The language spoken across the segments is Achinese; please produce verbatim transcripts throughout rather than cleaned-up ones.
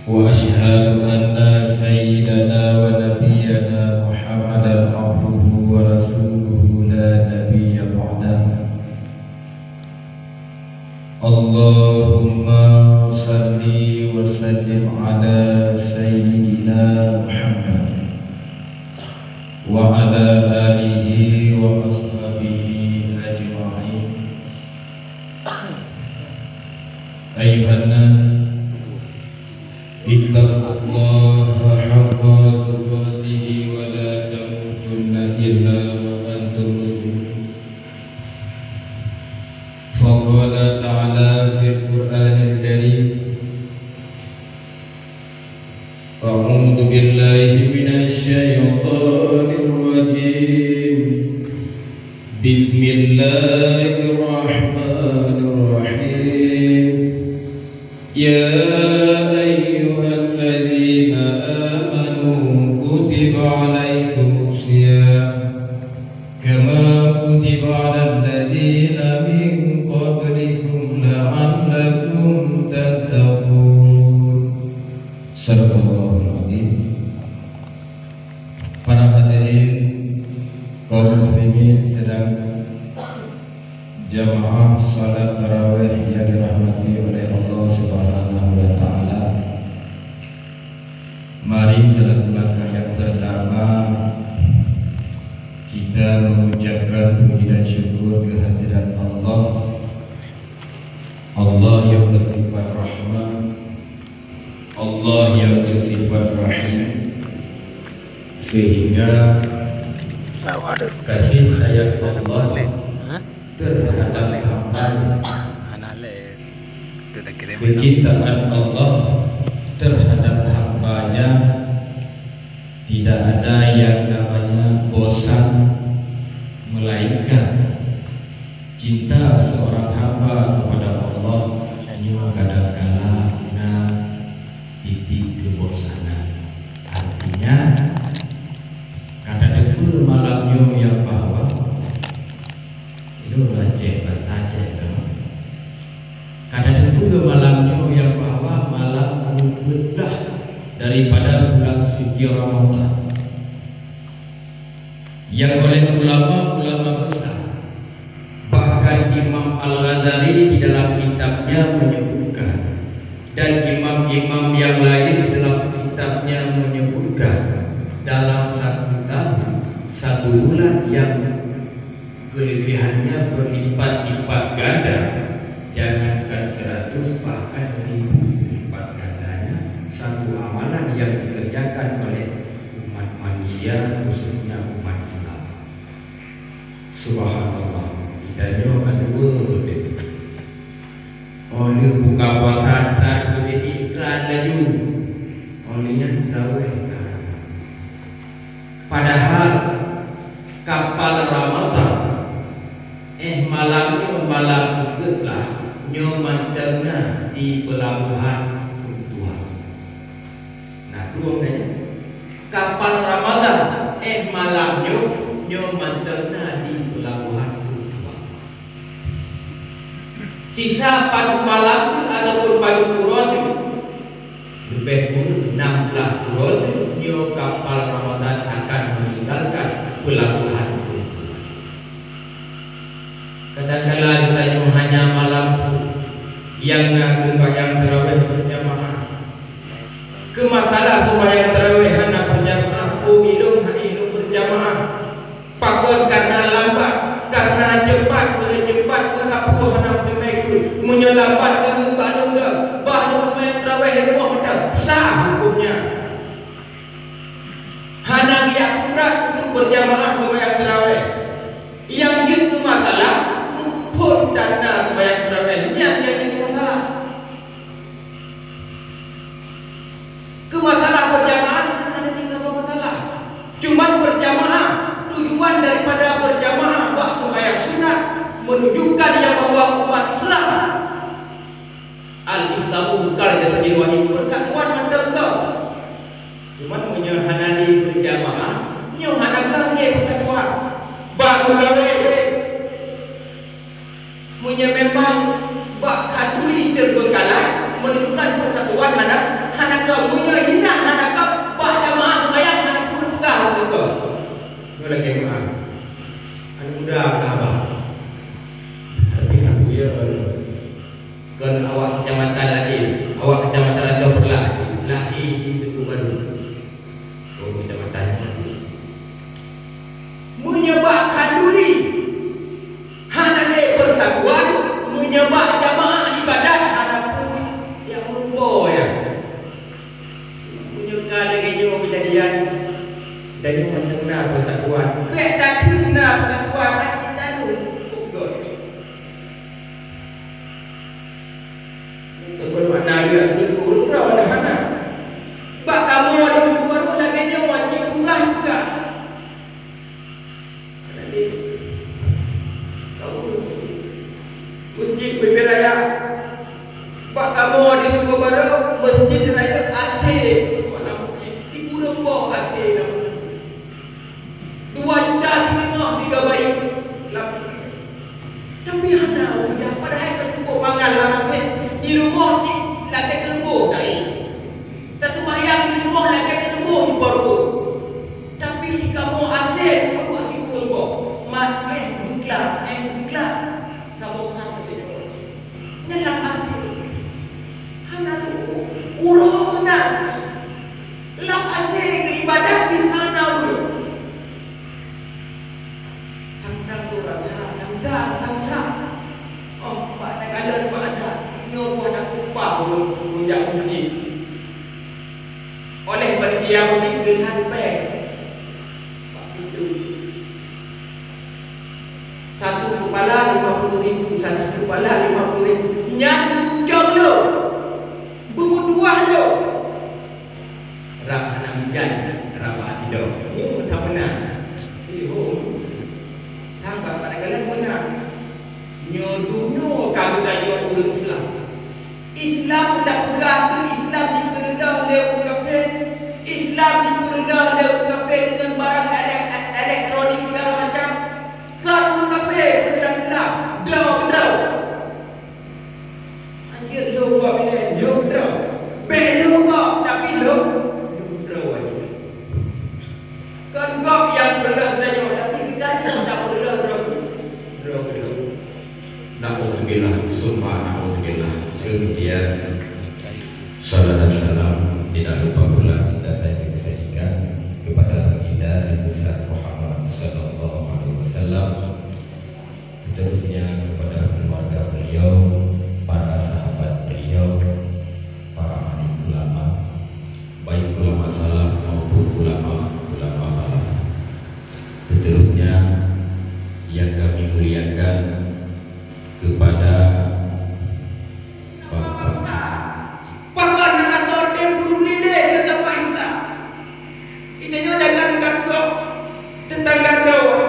وأشهد أن سيدنا ونبينا محمدا عبده ورسوله لا نبي بعده. اللهم صل وسلم على سيدنا محمد وعلى آله وأصحابه أجمعين. أيها الناس، اتقوا الله حق تقاته ولا تموتن إلا وأنتم مسلمون. فقال تعالى في القرآن الكريم: أعوذ بالله من الشيطان الرجيم. بسم الله الرحمن الرحيم. يا أيها الذين آمنوا كتب عليكم الصيام كما كتب على الذين من قبلكم لعلكم تتقون. صدق الله العظيم. Para hadirin kaum muslimin sidang jamaah salat tarawih yang dirahmati oleh Allah Subhanahu wa Taala. Mari, selaku langkah yang pertama, kita mengucapkan puji dan syukur kehadirat Allah. Allah yang bersifat Rahman, Allah yang bersifat Rahim, sehingga kasih sayang Allah terhadap hamba-Nya, kecintaan Allah terhadap hamba-Nya, tidak ada yang namanya bosan, melainkan cinta seorang hamba kepada Allah nyoe kadangkala na titik kebosanan. Artinya, ka tateupeue malam nyoe nyang bahwa, ilôn lah cek bak tacek kamoe. Ka tateupeue malam nyoe nyang bahwa malam keupeuet blah daripada bulan suci Ramadhan. Nyang oleh ulama-ulama besar, bahkan Imam Al-Ghazali di dalam kitabnya menyebutkan, dan imam-imam yang lain dalam kitabnya menyebutkan, dalam satu tahun, satu bulan yang kelebihannya berlipat-lipat ganda, jangankan seratus, bahkan ribu lipat gandanya satu amalan yang dikerjakan oleh umat manusia, khususnya umat Islam. Subhanallah, geutanyoe ka dua beutôi. Oh lheueh buka puasa that beudeh iklan laju. Oh lheueh nyan traweh that. Padahal kapal Ramadhan, eh, malam nyoe malam keupeuet blah, nyoe mantong na di peulabohan Krueng Tuha. Na krueng nyan. Kapal Ramadhan, eh, malam nyoe, nyoe mantong na di peulabohan Krueng Tuha. Sisa padub malam teuk ataupun padub uroe teuk, leubeh kureueng enam blah uroe teuk nyoe kapal Ramadhan akan meninggalkan peulabohan Krueng Tuha. Kadang-kala geutanyoe hanya malam nyang na seumbahyang tarawih berjamaah. Keu masalah seumbahyang tarawih hana berjamaah, oh ilôn hana ilôn berjamaah. Pakon? Karena lambat, karena cepat, oleh cepat keusapeue hana peuteumé keu. Meunyoe lambat keuneuk bak lôn dong, bah lôn seumbahyang tarawih di rumoh mantong, sah hukömnya. Hana geujak peubrat untuk berjamaah seumbahyang tarawih. Nyang jeuet keu masalah, meuphon tanda seumbahyang tarawih, nyan nyang jeuet keu masalah. Keu masalah berjamaah, hana tinggai masalah. Cuman berjamaah, tujuan daripada berjamaah bak seumbahyang sunat menunjukkan nyang bahwa umat Islam, al-Islamu kal jasadil wahid, persatuan mantong gob. Cuman meunyoe hana lé berjamaah, nyoe hana gob lé persatuan. Bak meugawé, meunyoe memang bak khanduri terbengkalai, menunjukkan persatuan hana, hana gob. Meunyoe hinan hana gob, bak jamaah seumayang hana peue peugah lagèe nyoe. Nyoe lagèe meu'ah. Aneuk muda ka haba. Tapi aku ya, kon awak kecamatan laén, awak kecamatan laén peureulak, laén di Teungku Barô. Oh, kecamatan. Meunyoe bak khanduri hana lé persatuan, meunyoe bak jamaah ibadat hana peue nyang meurumpok nyan. Meunyoe ka lagèe nyoe keujadian, tanyoe mantong na persatuan. Bèk takheun na persatuan, hana tanyoe. Teupeu makna leuet keu ureueng droe dah hana. Bak kamoe di Teungku Barô lagèe nyoe, cit peugah-peugah. Meusjid Bibir Raya. Bak kamoe di Teungku Barô, Meusjid Raya A C. Sikureueng boh A C lam. Dua juta siteungoh siga bayeue lam. Tapi hana ulah, padahai tatuboh mangan lam A C, di rumoh cit lagèe teuleubôh tai. Taseumayang di rumoh lagèe teuleubôh di rumoh. Tapi di kamoe A C peubuet sikureueng boh, mat meh beuklap, meh beuklap. Saboh saboh. Nyan lam A C. Hana tuhu. Uroe meunan. Lam A C geuibadat di hana uroe. Tang-tang tu rasa, tang-tang, tang-tang. Oh, bak takalon bak adat. Nyoe buah nak upah ulôn, ulôn jak meuseujid. Oleh panitia meuseujid geuhan péng. Bak pintoe. Satu kepala lima puluh ribu, satu kepala lima puluh ribu. Nyan beukucong lom. Beumeutuah lom. Rab hana meujan, rab hati dong. Nyoe meusapeuna. Ih, ho. Sahabat pada galak meunan. Nyoe dunoe ka geutanyoe ureueng Islam. Islam tapeugah keu Islam jipeureulong lé ureueng kafé. Islam jipeureulong lé ureueng kafé deungon barang elek-, elektronik segala macam. Kon ureueng kafé peurintah Islam, droe keudroe. Anjeut lheueh ubak binéh, lheueh keudroe. Bèk lheueh ubak, tapi lheueh, lheueh keudroe. Kon gob nyang peureuloh geutanyoe, tapi geutanyoe nyang peureuloh droe, droe keudroe. Na'udzubillah, summa na'udzubillah. Kemudian, salat dan salam tidak lupa pula kita sampaikan kepada Baginda Nabi besar Muhammad sallallahu alaihi wasallam. Seterusnya kepada keluarga beliau, para sahabat beliau, para alim ulama, baik ulama salaf maupun ulama, ulama khalaf. Seterusnya yang kami muliakan kepada Bapak. Pakon hana soe tem peureulideh keu sesama Islam. Geutanyoe jangankan gob, teutangga droe.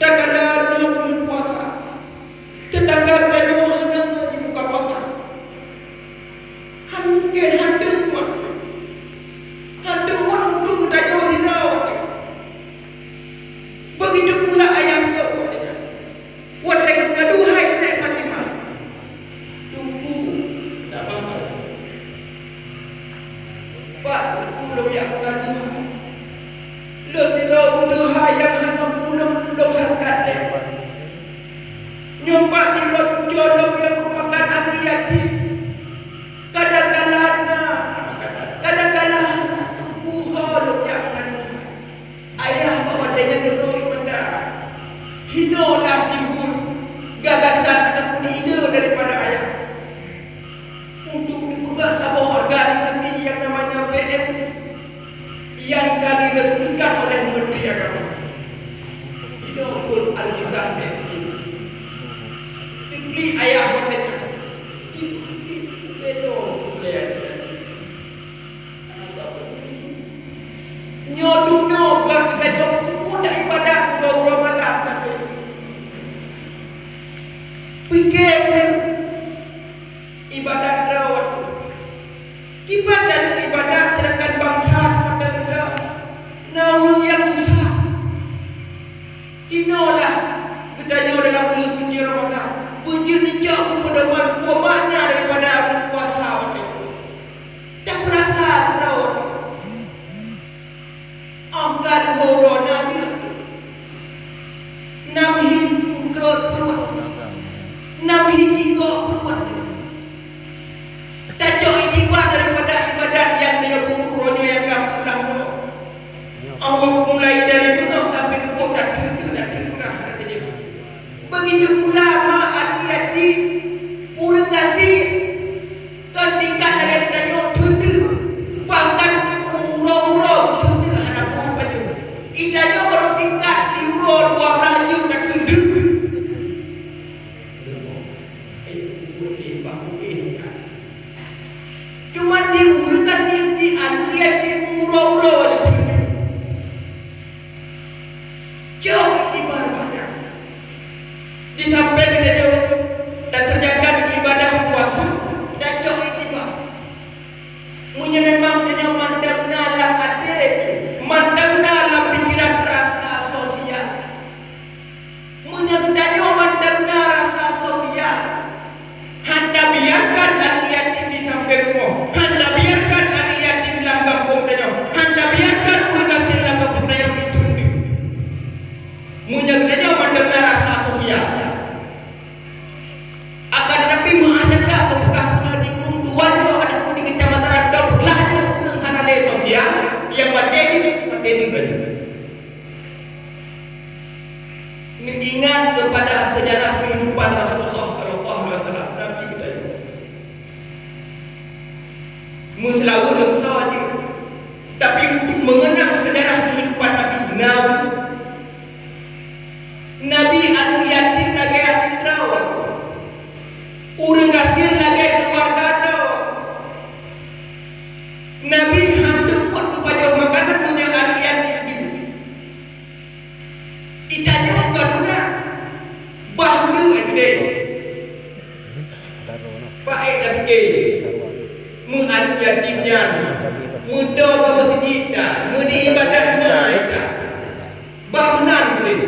Takalon nyoe buleuen puasa. Teutangga tanyoe hana ngon jibuka puasa. Han mungken, han teungoh. Han teungoh untuk tanyoe sidroe watèe. Begitu pula ayah seuôt watèe nyan. Watèe geumeukaduhai keu Nai Fatimah, "Teungku, dak bangga. Pat Teungku lôn jak meukaduhai? Lôn sidroe meukaduhai nyang hana pulom lôn hareugat lé. Nyoe pat sidroe cucoe lôn nyang meurupakan aneuk yatim. Kadang-kadang na, kadang-kadang hana Teungku ho lôn jak meukaduhai." Ayah bak watèe nyan geurôi mata. Hinoe lam timbul gagasan ataupun ide daripada ayah untuk dipeugah saboh organisasi nyang namanya B M nyang ka diresmikan oleh Menteri Agama. Hinoe pun Al-Mizan B M. Diklik ayah watèe nyan. Diklik, diklik, diklik. Nyoe dunoe bak geutanyoe peubuet ibadat uroe-uroe malam sabe. Pike kheueh ibadat droe. Kiban tanyoe ibadat, seudangkan bansa mantong na ureueng nyang susah. Inoe lah geutanyoe dalam buleuen suci Ramadhan beujeuet neucok keu peudoman peue makna daripada puasa watèe nyoe. Dan Hana biarkan aneuk yatim lam gampông tanyoe. Hana biarkan ureueng gasien lam gampông tanyoe jiteuntèe. Meunyoe tanyoe mantong na rasa sosial, akan tetapi meu'ah that geupeugah bunoe di Krueng Tuwan nyoe ataupun di Keucamatan Rantau, peugah nyoe ureueng hana lé sosial, nyang watèe jih, watèe jih. Neuingat keupada seujarah keuhidupan Rasulullah sallallahu alaihi wasallam, Nabi geutanyoe. Meuseulaweue lom soe jih. Tapi untuk mengenang sejarah kehidupan Nabi, Nabi, Nabi aneuk yatim lagèe aneuk droe. Ureueng gasien lagèe keuluwarga droe. Nabi hana teupot geupajoh makanan meunyoe aneuk yatim jih. Ita nyoe kon meunan. Bah uleue, eh, keudéh. Bah, eh, dah pike. Meu aneuk yatim nyan. Meutoe keu meuseujid dah. Meudi'ibadah nyan dah. Bah meunan keudéh.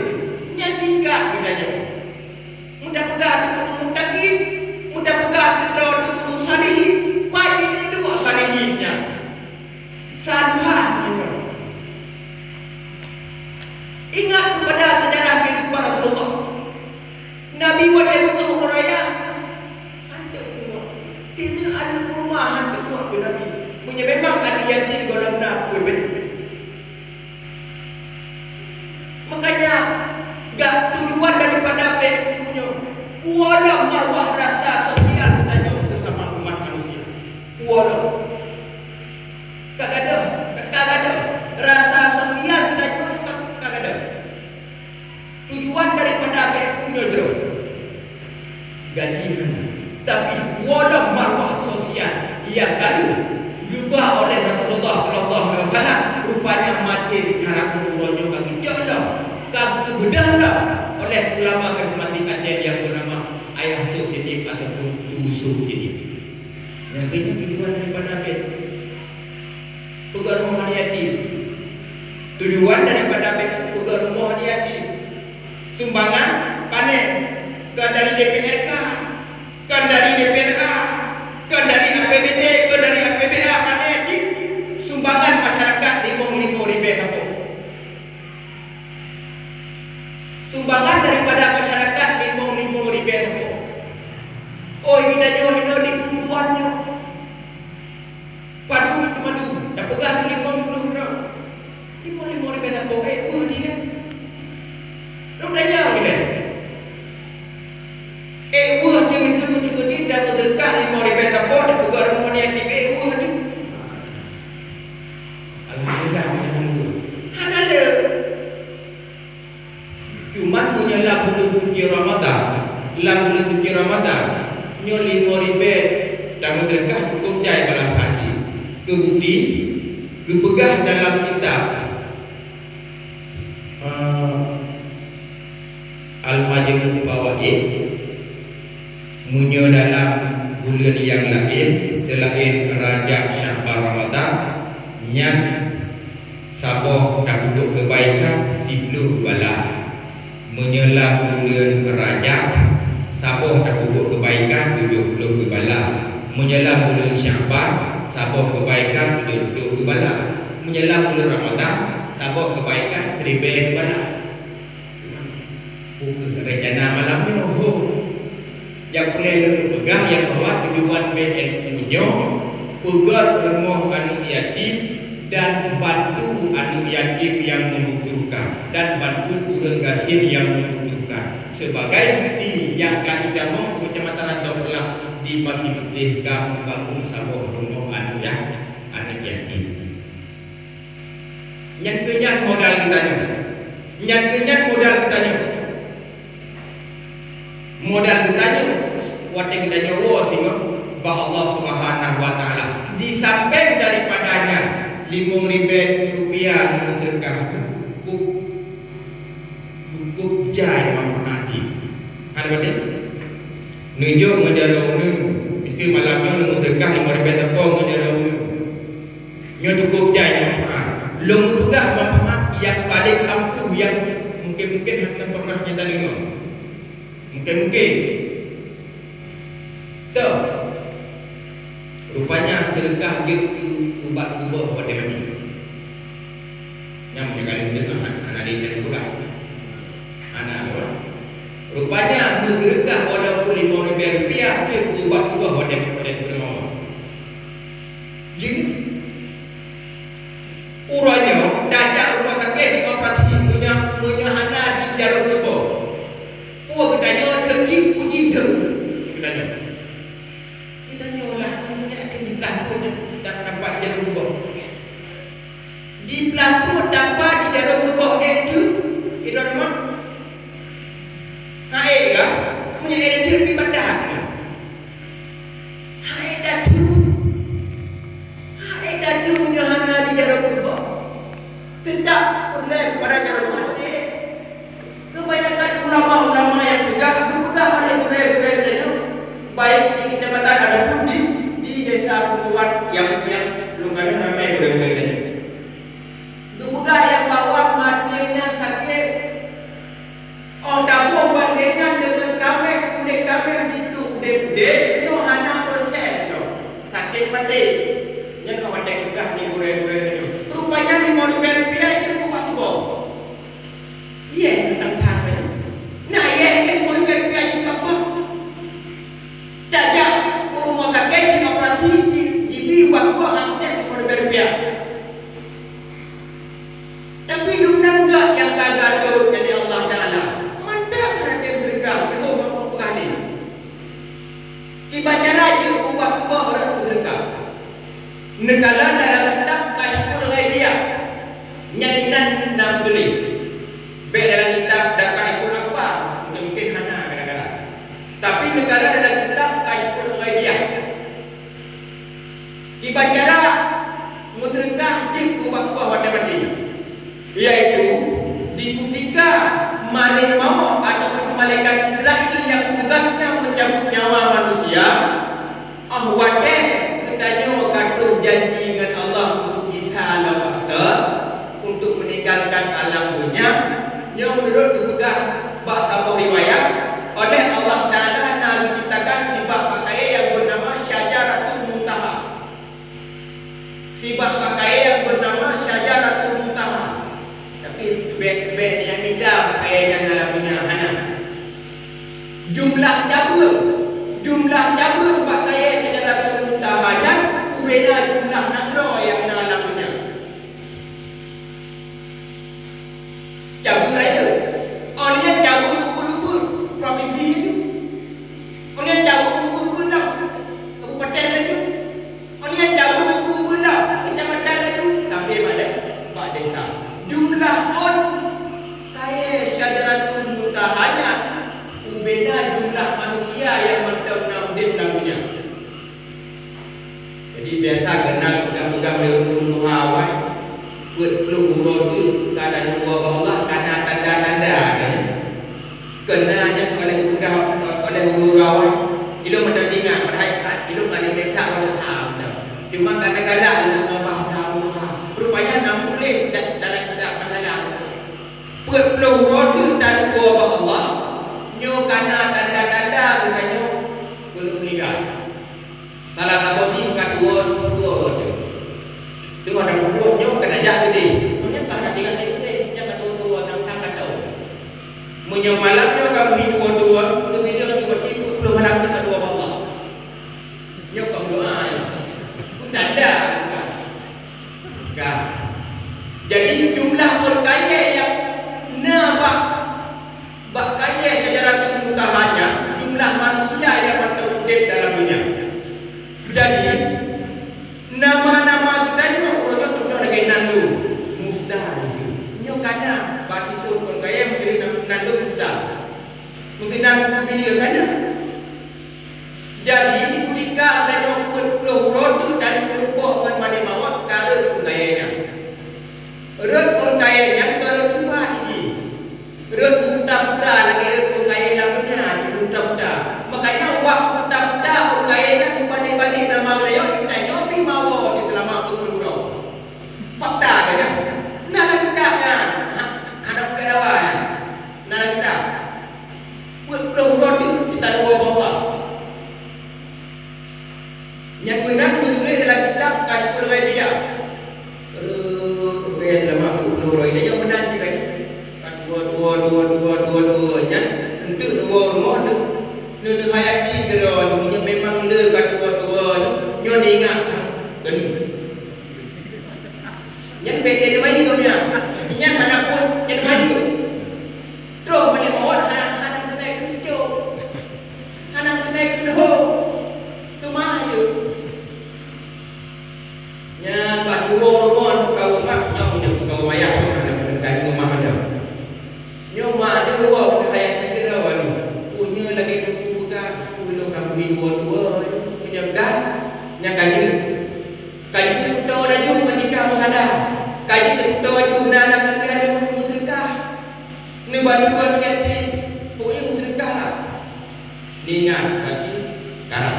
Nyan tingkat geutanyoe. Meudapeugah keu ureueng muttaqin, meudapeugah keu droe teuh ureueng salihin, paih neuduek salihin nyan. Saluhah nyoe. Ingat keupada seujarah keuhidupan Rasulullah. Nabi watèe beungoh uroe raya, hantom beungoh. Keuneuk aneuk kurma hantom beungoh keu Nabi. Meunyoe memang aneuk yatim gohlom na, peue bèk. Makanya, gak tujuan daripada bèk nyoe, puwoe lom marwah rasa sosial geutanyoe sesama umat manusia. Puwoe lom. Ka gadôh, ka gadôh rasa sosial geutanyoe ka, ka gadôh. Tujuan daripada bèk nyoe jroh. Gaji hana. Tapi, woe lom marwah sosial nyang ka lheueh geuba oleh Rasulullah sallallahu alaihi wasallam, rupanya maté di karak uroe nyoe ka geucok lom, ka geubeudôh lom oleh ulama karismatik Aceh nyang beunama Ayah Sop Jeunieb ataupun Teungku Sop Jeunieb. Nyang keuh nyan tujuan daripada bèk. Peugöt rumoh aneuk yatim. Tujuan daripada bèk peugöt rumoh aneuk yatim. Sumbangan pané, kon dari D P R K, kon dari D P R A, kon dari A P B D, kon dari A P B A, pané jih. Sumbangan masyarakat limong-limong ribèe sapo. Sumbangan daripada masyarakat limong-limong ribèe sapo. Oh, geutanyoe hinoe di Krueng Tuwan nyoe. Padum teumadu, tapeugah keu limong ploh droe. Limong-limong ribèe sapo, eh, weueh di nyan. Lôn tanyong ilèe. Eh, weueh di miseue keuneuk di, dan meuseudeukah limong ribèe sapo, tapeugah rumoh aneuk yatim, eh, weueh di. Alhamdulillah, meunyoe weueh. Hana le. Cuman meunyoe lam buleuen suci Ramadhan, lam buleuen suci Ramadhan, nyoe limong ribèe tameuseudeukah cukôp jai balasan jih. Keu bukti, geupeugah dalam kitab, eh, Al-Majmu' Fawaid, meunyoe dalam buleuen nyang laén, seulaén Rajab, Sya'ban, Ramadhan, nyan saboh tapeubuet keubaikan, siploh bala. Meunyoe lam buleuen Rajab, saboh tapeubuet keubaikan, tujoh ploh bala. Meunyoe lam buleuen Sya'ban, saboh keubaikan, tujoh ploh bala. Meunyoe lam buleuen Ramadhan, saboh keubaikan, siribèe bala. Bukon rencana malam nyoe, ho. Nyang peureulèe lôn peugah, nyang bahwa tujuan B N U nyoe peugöt rumoh aneuk yatim dan bantu aneuk yatim nyang membutuhkan, dan bantu ureueng gasien nyang membutuhkan. Sebagai bukti nyang ka itamong Keucamatan Rantau Peulah di Pasir Putih ka mubangun saboh rumoh aneuk ya-, aneuk yatim. Nyan keuh nyan modal geutanyoe. Nyan keuh nyan modal geutanyoe. Modal geutanyoe, watèe geutanyoe woe singoh bak Allah Subhanahu wa Taala. Di sampéng daripada nyan, limong ribèe rupiah meuseudeukah, cukup, cukup jai manfaat jih. Hana bandéng? Neujok ngon jaroe uneuen, miseue malam nyoe meuseudeukah limong ribèe sapo ngon jaroe uneuen. Nyoe cukup jai manfaat. Lôn peugah manfaat nyang paleng ampuh nyang mungken-mungken hana pernah geutanyoe deungö. Mungken-mungken. Toh. Rupanya Seudeukah jeuet keu ubat kuboh watèe maté. Nyan meunyoe ka lheueh deungoe, hana lé nyang peugah. Hana lé. Rupanya, meuseudeukah walaupun limong ribèe rupiah jeuet keu ubat kuboh watèe, watèe sibeungoh. Jeuet. Uroe nyoe, tajak rumoh sakét dioperasi, meunyoe, meunyoe hana di jaroe kuboh. Peue geutanyoe, teuk jih, uji teuk geutanyoe. Geutanyoe lah, meunyoe akhé jiblah pruet, dan tampak di jaroe kuboh. Jiblah pruet tampak di jaroe kuboh, ék teuk, inong teuma. Hai ka, meunyoe ék teuk, pih batat. Hai ka teuk. Hai ka teuk meunyoe hana di jaroe kuboh. Teutap peureulèe keupada jaroe maté. Kebanyakan ulama-ulama nyang peugah, geupeugah oleh gurèe-gurèe geutanyoe, baik di kecamatan ataupun di, di desa Kutuan nyang, nyang lôn kalon ramè gurèe-gurèe geutanyoe. Geupeugah nyang bahwa maté nyan sakét. Óh taboh bandéngan deungon kaméng, udép kaméng jitu udép-udép, nyoe hana peureusét nyoe. Sakét maté. Nyan ka watèe peugah di gurèe-gurèe nyoe. Rupanya limong ribèe rupiah jeuet keu ubat kuboh. Yeh, teuntang that nyoe. Nah, yeh, limong ribèe rupiah jeuet keu ubat kuboh. Tajak u rumoh sakét, jioperasi, ji-, jibri ubat kuboh, hamsén limong ribèe rupiah. Tapi dumnan gak nyang ka geuatur lé Allah Taala. Mantap hana tem seudeukah, teuhôi mampu peugah lé. Kiban cara jeuet ubat kuboh rot seudeukah. Neukalon dalam kitab Kasyful Ghaibiyah. Nyan inan na meutuléh. Bèk dalam kitab Daqaiqul Akhbar, mungkin hana kadang-kadang. Tapi neukalon dalam kitab Kasyful Ghaibiyah. Kiban cara meuseudeukah jeuet keu ubat kuboh watèe maté, yaitu di kutika malèk mawöt ataupun malaikat Israel nyang tugasnya mencabut nyawa manusia, óh watèe geutanyoe ka troh janji ngon Allah untuk gisa lam mahsyar, untuk meninggalkan alam dunia, nyoe meunurot geupeugah bak saboh riwayat, oleh Allah Taala na geuciptakan sibak pakaian nyang beunama Syajaratul Muntaha. Sibak pakaian nyang beunama Syajaratul Muntaha. Tapi bèk, bèk nyang mita pakaian nyan dalam dunia, hana. Jumlah cabeueng, jumlah cabeueng pakaian Syajaratul Muntaha nyan ubena jumlah nanggroe nyang na lam dunia. Cabeueng raya. Óh lheueh cabeueng ubit-ubit provinsi laju. Óh lheueh cabeueng ubit-ubit lam kabupaten laju. Óh lheueh cabeueng ubit-ubit lam kecamatan laju. Sampai bak de-, bak desa. Jumlah ôn kayèe Syajaratul Muntaha nyan ubena jumlah manusia nyang mantong na udép lam dunia. Jadi, biasa keunan peugah-peugah lé ureueng tuha awai, peuet ploh uroe teuk ka taneuk woe bak Allah, ka na tanda-tanda, kan? Keunan nyan ka lheueh peugah oleh ureueng awai, ilôn mantong ingat, padahai ilôn ka ingat that bak masa mantong. Cuma kadang-kadang lôn peugah bak Allah, rupanya na meutuléh da-, dalam kitab masalah. Peuet ploh uroe teuk taneuk woe bak Allah, nyoe ka na tanda-tanda geutanyoe keuneuk meuninggai. Salah saboh jih ka tuwoe, tuwoe watèe. Teungoh tapeubuet nyoe ka tajak keudeh. Meunyoe ka na tinggai keudeh, nyan ka tuwoe-tuwoe, sang-sang ka tahu. Meunyoe malam nyoe ka meuhi tuwoe-tuwoe, teubideung nyoe berarti peuet ploh malam nyoe ka tuwoe bak Allah. Nyoe ka meudoa nyoe. Tanda bukan. Ka. Jadi, jumlah ôn kayèe nyang na bak Bak kayèe Syajaratul Muntaha nyan, jumlah manusia nyang mantong udép dalam dunia. Jadi, nama-nama geutanyoe uroe nyoe teupeue lagèe nandom, musda miseue. Nyoe ka na, bak sithôn ôn kayèe meuteumèe nandom musda. Meuteumèe nandom peumiléu ka na. Jadi, di kutika geutanyoe peuet ploh uroe teuk dari seurumpok ngon malèk mawöt ka rhot ôn kayèe nyan. Rhot ôn kayèe nyan ka rhot cuba jih. Rhot buta-buta lagèe rhot ôn kayèe lam dônya, buta-buta. Makanya, wak buta-buta ôn kayèe nyan, mubandéng-bandéng nama geutanyoe, geutanyoe pih mawöt di seulama peuet ploh uroe. Fakta ka nyan. Na lam kitab nyan. Ha, hana buka dawa nyan. Na lam kitab. Peuet ploh uroe teuk Nyan bèk lé neubayeue nyan. Nyan hana phôn nyan bayeue. Troh malèk mawöt hana, hana teumè keucok. Hana teumè keuhô. Teuma yôh. Nyan ban tuwoe rumoh keu kaum mak, nyoe meunyoe keu kaum ayah nyoe hana meuneuka nyoe mah ada. Nyoe mak ada dua peuhayat nyan keudroe nyoe. Peue nyoe lagèe teungku peugah, peue lôn ka meuhi dua-dua. Meunyoe ka, nyan ka jeuet. Ka jipeutoe laju ngon tika meusalah. Ka jipeutoe laju na aneuk lagèe nyoe meuseudeukah. Neubantu aneuk yatim, peue nyang meuseudeukah lah. Ingat, bagi karam.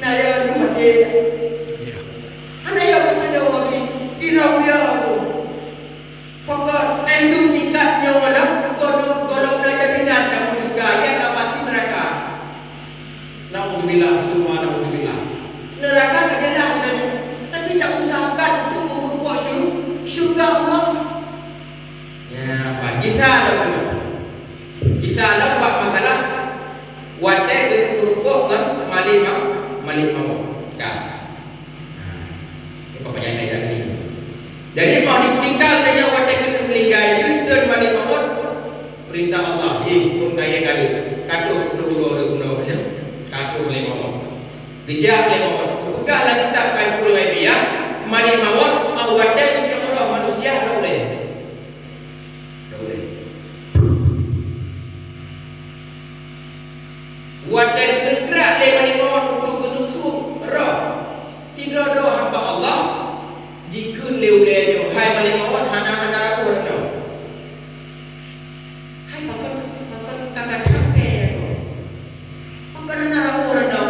Na ya nyoe maté. Ya. Hana ya beutôi Nabi, tirok ya. Pakon, eh, tu tingkat nyoe malam, gohlom, gohlom na jaminan kamu juga, ya, ka pasti neraka. Naudzubillah, summa naudzubillah. Neraka ka jelas tadi, tapi tak usahakan untuk meureumpok syur-, syurga Allah. Ya, apa? Kisah lah dulu. Kisah lah bak masalah watèe geuteupeue meureumpok ngon malèk ma-, malèk mawöt. Ka. Nah, ini apa nyata tadi? Jadi, mau ditinggal dengan watèe keuneuk meuninggai, jeuet treun malèk mawöt, peurintah Allah, "Ih, phôn kayèe ka lheueh, ka troh peutuh uroe ureueng bunoe nyan, ka troh malèk mawöt." Geujak malèk mawöt, geupeugah lam kitab Fathul Ghaibiyah, malèk mawöt, ah, watèe geujak uroe manusia rot ulèe. Rot ulèe. Watèe geuneuk gerak lé malèk mawöt untuk geuneuk sôk roh sidroe-droe hamba Allah, jikheun lé ulèe nyoe, "Hai malèk mawöt, hana, hana ragoe droeneuh." Hai pakon, pakon ka, ka that kèe nyoe. Pakon hana ragoe droeneuh.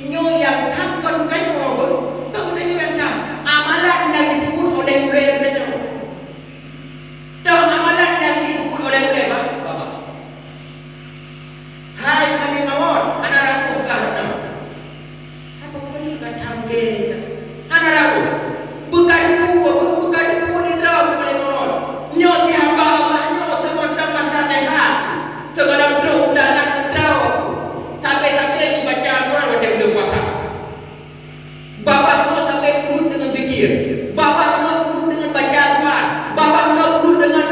Nyoe nyang that kon tanyoe, kon tanyoe nyang that. Amalan nyang jipeubuet oleh ulèe tanyoe. Toh amalan nyang jipeubuet oleh ulèe, Bang? Babah. Hai malèk mawöt, hana ragoe kah droeneuh? Apa kali ka that kèe? Hana ragoe. Beuka debu, beuka debu nidra keu malèk mawöt. Nyoe si hamba Allah nyoe seumantong masa sehat. Sigohlom troh undangan meutrawe. Sabe-sabe jibaca Al-Quran watèe buleuen puasa. Babah nyoe sabe peuduek deungon zikir. Babah nyoe peuduek deungon baca Al-Quran. Babah nyoe peuduek deungon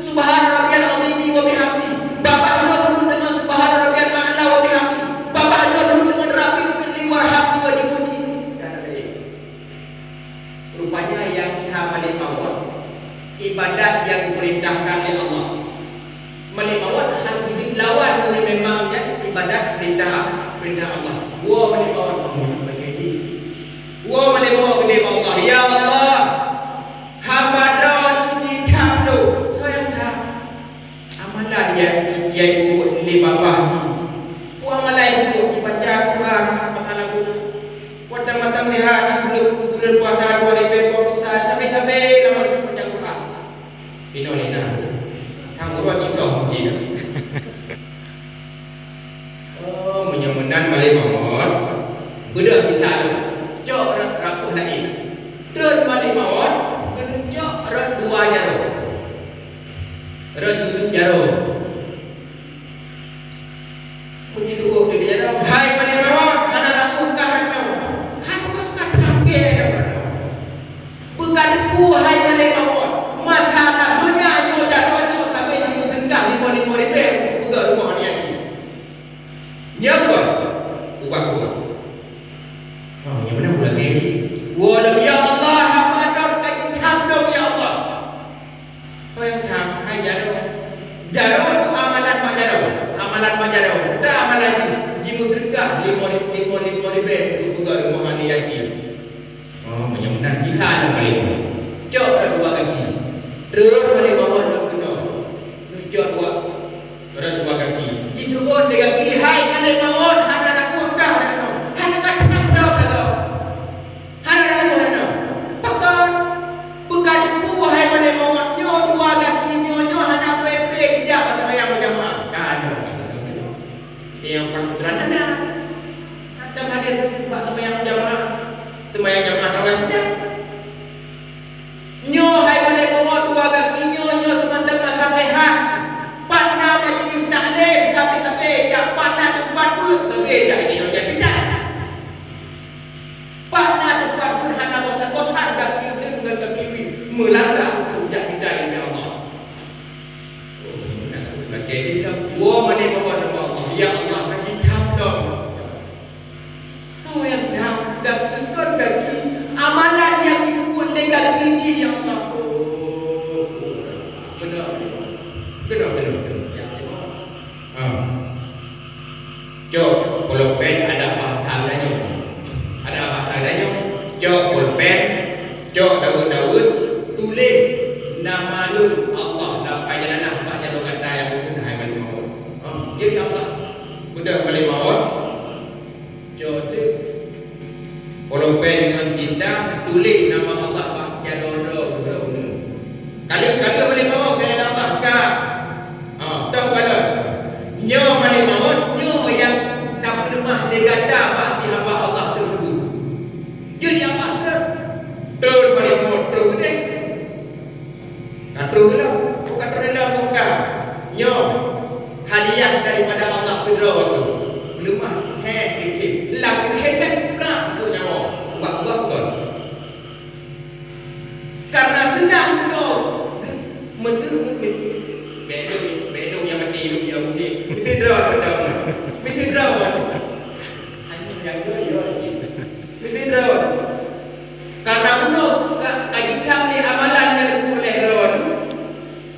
Subhana Rabbiyal Azim wa bihamdi. Babah nyoe peuduek deungon Subhana Rabbiyal A'la wa bihamdi. Babah nyoe peuduek deungon Rabbi firli warhamni wajburni. Dan lain. Rupanya nyang that malèk mawöt, ibadat nyang dipeurintahkan lé Allah. Malèk mawöt hana jeuet lawan meunyoe memang nyan ibadat peurintah, peurintah Allah. Woe malèk mawöt, Allah bagi. Woe malèk mawöt, geudeh bak Allah, "Ya Allah, hamba droe nyoe jithan lôn." Soe nyang that? Amalan nyang, nyang jipeubuet lé babah jih. Peue amalan jipeubuet? Jibaca Quran, masa lalu. Watèe mantong sehat, buleuen, buleuen puasa dua ribu dua puluh satu, sabe-sabe lam masjid baca Quran. Inoe lé na. Tang uroe jitong mungkin. Oh, meunyoe meunan malèk mawöt, beudôh bisa lom. Cok rot rakoh laén. Treun malèk mawöt, geucok rot dua jaroe. Rot tujoh jaroe. Meunyoe tuwoe di dalam, "Hai malèk mawöt, hana ragoe kah droeneuh? Hai, pakon ka that kèe droeneuh? Beuka debu, hai malèk mawöt, masalah donya nyoe jaroe nyoe sabe jimeuseudeukah limong-limong ribèe untuk peugöt rumoh aneuk yatim." Nyan peue? Ubah-ubah. Oh, nyang meunan ulèe. Woe lom, "Ya Allah, hamba droe ka jithan lôn, ya Allah." Soe nyang that? Hai jaroe. Jaroe tu amalan mak jaroe. Amalan mak jaroe. Dan amalan jih, jimeuseudeukah limong, limong, limong ribèe untuk peugöt rumoh aneuk yatim. Oh, meunyoe meunan jih hana malèk mawöt. Cok rot dua gaki. Treun malèk mawöt lom keunoe. Neucok dua, rot dua gaki. Jiteuôt lé gaki, "Hai malèk mawöt, hana ragoe kah droeneuh? Hana ka that droe lagoe?" Hana ragoe droeneuh. Pakon? Beuka debu, hai malèk mawöt, nyoe dua gaki nyoe, nyoe hana pré-pré geujak bak seumayang beujamaah. Ka nyoe. Nyoe pangkuran hana. Hana hadir bak seumayang beujamaah. Seumayang jamaah rawatib. Nyoe hai malèk mawöt, dua gaki nyoe, nyoe seumantong masa sehat. Pat na majlis taklim, sabe-sabe jak, pat na teumpat beuet, sabe jak, nyoe jak picah. Pat na teumpat beuet hana Meulanggar untuk jak mita ilée Allah. Oh, na ka lagée nyan. Woe mané mawöt ubak Allah, "Ya Allah, ka jitham lom." Soe nyang tham? Gaki kon gaki. Amalan nyang jipeubuet lé gaki jih, ya Allah. Oh, beuna. Beuna, beuna, beuna. Ya Allah. Ha. Cok pulpen, ada bahasa lain. Ada bahasa lain. Cok pulpen, cok daweuet-daweuet, tuléh nama lôn Allah lam pajanah bak jaroe gata nyang bukon hai malék mawöt. Ha, jeuet Allah. Beudôh malék mawöt. Cok teuk pulpen ngon tinta, tuléh nama Allah bak jaroe droe uneuen. Kali-kali malék mawöt keu Allah ka. Ha, toh kalon. Nyoe malék mawöt, nyoe nyang tapeuleumah lé gata bak si hamba Allah tersebut. Jeuet nyang Allah trok. Trok malék mawöt, trok keudeh. Ka trok lom, ka trok lom bukan. Nyoe hadiah daripada Allah keudroe tu. Peuleumah, heh, kikhem. Lam kikhem kan prak tu nyawa. Ubak-ubak kon. Karena seunang keunoe. Meuseu, meuseu. Bedong, bedong nyang mati, bedong nyang mati. Mesti droe, bedong. Mesti droe. Hanya jaga, ya, cik. Mesti droe. Karena bunoe ka, ka jitham lé amalan nyang dipeuleueh droe nyoe,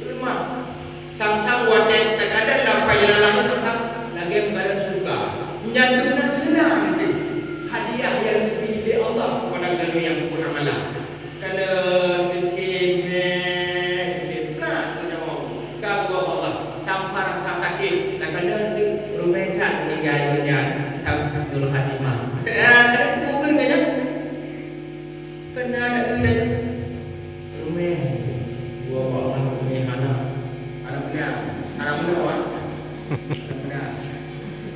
leumah. Sang-sang watée teukadan lam fai lalah nyoe sang-sang lagée meukadan syeuruga. Nyan dum na seunang teuh hadiah nyang geubri lé Allah keupada geutanyoe nyang peubuet amalan. Kalon, kikhem, heh, kikhem, prak keu nyoe. Ka geuwoe Allah, tanpa rasa sakét, takalon teuh rumeh that meuninggai nyan, tam husnul khatimah. Mungken ka nyan. Keunan na eu dan rumeh. Dua orang rumeh anak. Anak beuna. Anak beuna, wan. Anak beuna.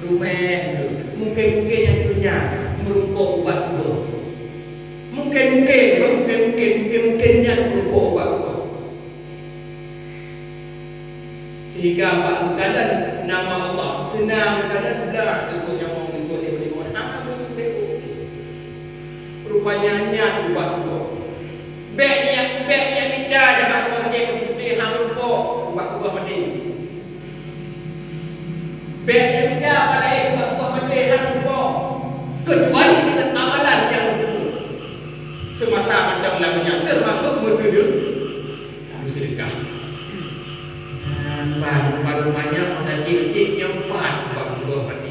Rumeh tu. Mungkin-mungkin nyang tu nyan meureumpok ubat tuboh. Mungkin-mungkin, mungkin-mungkin, mungkin-mungkin nyan meureumpok ubat tuboh. Sehingga bak geukalon nama Allah, seunang geukalon blah teupeu nyawöng teupeu lé ulée Allah. Hana meunyoe. Rupanya nyan ubat tuboh. Bék nyan, bék nyan mita nyan bak tuboh sakét, putih hang lumpok, ubat tuboh maté. Bék nyan mita bak laén, ubat tuboh maté hang lumpok. Kecuali dengan amalan nyang beutôi. Seumasa mantong lam nyan, teumasok meuseudeukah. Meuseudeukah. Nah, ban, ban banyak mata cik-cik nyang pat bak tuboh maté.